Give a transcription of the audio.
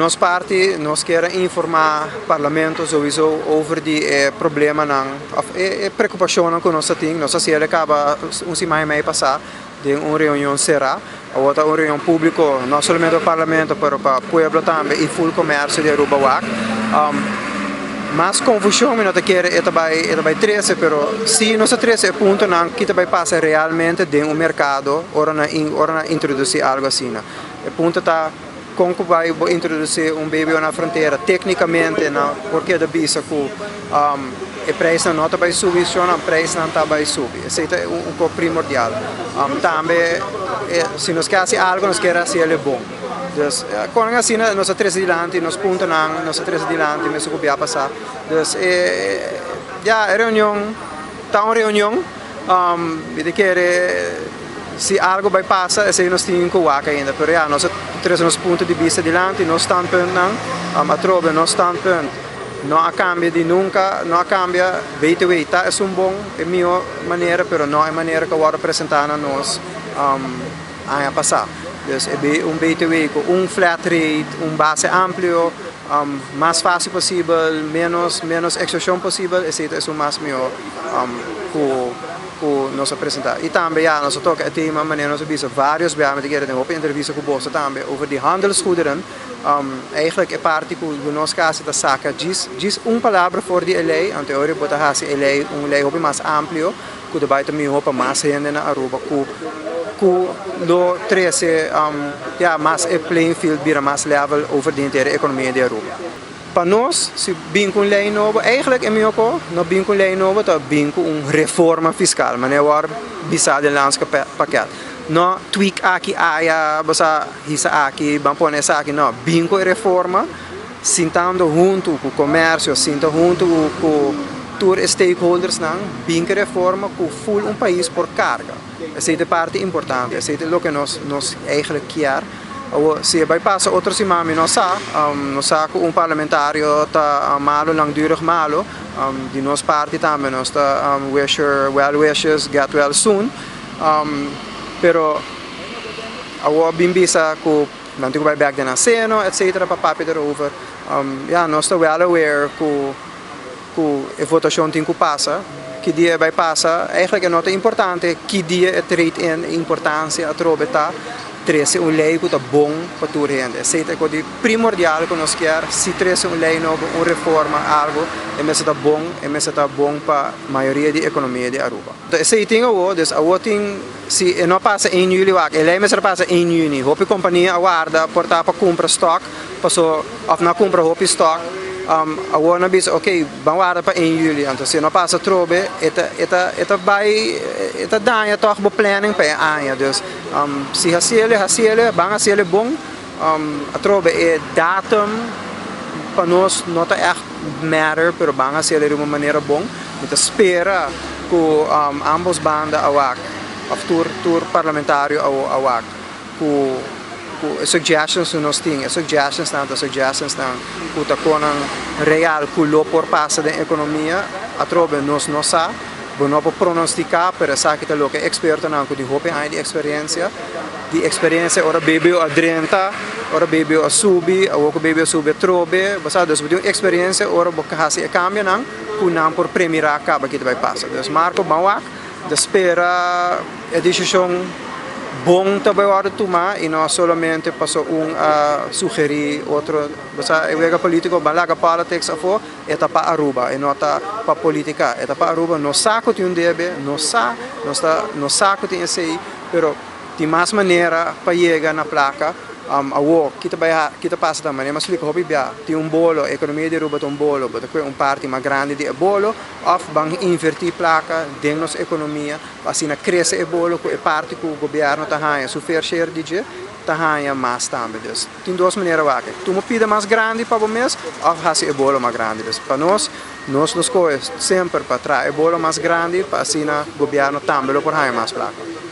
Nos parti nos kier a informa Parlamento souiso over di e problemanan of e preocupacionnan cu nos ta tin. Nos a haciel e caba un siman y mei pasa den un reunion cera. Awor ta un reunion publico no solamente pa Parlamento pero pa pueblo tambe y full comercio di Aruba wak. Mas confusion mi no ta kere e ta bay e ta bay trece pero si nos a trece e puntonan ki ta bay pasa realmente den un mercado ora nan ora nan introduci algo asina. E punto ta Kon ku bai bo introdusí un BBO na frontera? Téknikamente nan por keda bisa ku e preisnan no ta bai subi, sho nan preisnan ta bai subi. Esei ta un kos primordial. Tambe si nos ke hasi algu nos kier hasi el e bon. Dus kon asina nos a trese dilanti nos puntonan, nos a trese dilanti mesun ku bia pasá. Dus e ya e reunion ta un reunion. Mi ta kere. Si algo bai pasa esei nos tin ku wak ainda, pero ya nos a trese nos punto di bista dilanti, nos standpuntnan, atrobe nos standpunt no a kambia di nunka, no a kambia, BTW ta esun bon, e mihó manera, pero no e manera ku a wòrdu presentá na nos aña pasá. Dus e un BTW ku un flat rate, un base amplio, mas fásil posibel, ménos ménos ekstorshon posibel, esei ta esun mas mihó ku. Ku nos a presentá. I tambe ya nos a toka e tema manera nos a bisa vários biaha, mi ta kere den hopi entrevista ku boso tambe over di handelsgoederen. Eigenlijk e parti ku nos kasi ta saka djis djis un palabra for di e lei, anto e ora bo ta hasi e lei un lei hopi mas amplio ku ta bai ta mihó pa mas hende na Aruba ku ku lo trese ya mas e playing field bira mas level over di henter e ekonomia di Aruba. Pa nos, si bin ku un lei nobo, eigenlijk e mihó ko no bin ku un lei nobo ta bin ku un reforma fiskal, manera wòrdu bisá den landschapakket. No tweak aki aya, bo sa hisa aki, ban pone esaki, no. Bin ku e reforma, sintando huntu ku komersio, sinta huntu ku tur e stakeholdersnan, bin ku e reforma ku ful un pais por karga. Esei ta e parti importante, esei ta loke nos nos eigenlijk kier. Awor, si e bai pasa otro siman mi no sa. Nos sa ku un parlamentario ta malo, langdurig malo. Di nos parti tambe nos ta wish her well wishes, get well soon. Pero awor bin bisa ku nan tin ku bai bek den nan seno etcetera pa papia derover. Ya, nos ta well aware ku. Ku e votashon tin ku pasa, ki dia e bai pasa, eigenlijk e no ta importante ki dia e treed in, e importansia atrobe ta trese un lei ku ta bon pa tur hende. Esei ta e kos di primordial ku nos kier, si trese un lei nobo, un reforma, algu, e mester ta bon, e mester ta bon pa mayoria di ekonomia di Aruba. Esei tin awo, dus awo tin, si e no pasa ein juli wak, e lei mester pasa ein juni, hopi kompania a warda por ta pa kumpra stok, Paso of nan a cumpra hopi stock, awor nan bisa ok ban warda pa een juli, anto si no pasa atrobe e ta e ta e ta bay e ta daña toch bo planning pa e aña, dus si haciele haciele ban haciele bon, atrobe e datum pa nos no ta echt matter pero ban haciele riba un manera bon, mi ta spera cu ambos banda a wak of tur tur parlamentario a wak. Ku ku e suggestions ku nos tin, e suggestionsnan ta suggestionsnan ku ta konan real ku lo por pasa den ekonomia. Atrobe nos no sa, bo no por pronostiká, pero esaki ta loke ekspertonan ku tin hopi aña di eksperensia, di eksperensia ora BBO a drenta, ora BBO a subi, awor ku BBO a subi atrobe, bo sa, dus bo tin un eksperensia ora bo hasi e kambionan ku nan por premirá kaba ki ta bai pasa. Dus Marco, ban wak, ta spera e desishon bon ta bai wòrdu tumá i no solamente paso un a sugerí otro. Bo sa e wega polítiko ban laga politics afó, e ta pa Aruba, e no ta pa polítika, e ta pa Aruba. Nos sa ku tin un debe, nos sa, nos ta, nos sa ku tin esei, pero tin mas manera pa yega na plaka. Awor, ki ta bai ki ta pasa ta manera mi a splika hopi bia, tin un bolo, ekonomia di Aruba ta un bolo, bo ta kue un parti mas grandi di e bolo òf ban invertí plaka den nos ekonomia. Pa asina crece e bolo cu e parti cu gobierno ta haña su fair share di dje ta haña mas tambe. Dus tin dos manera wak. Tuma pida mas grandi pa bo mes of haci e bolo mas grandi. Dus pa nos, nos lo scoge semper pa traha e bolo mas grandi pa asina gobierno tambe lo por haña mas placa.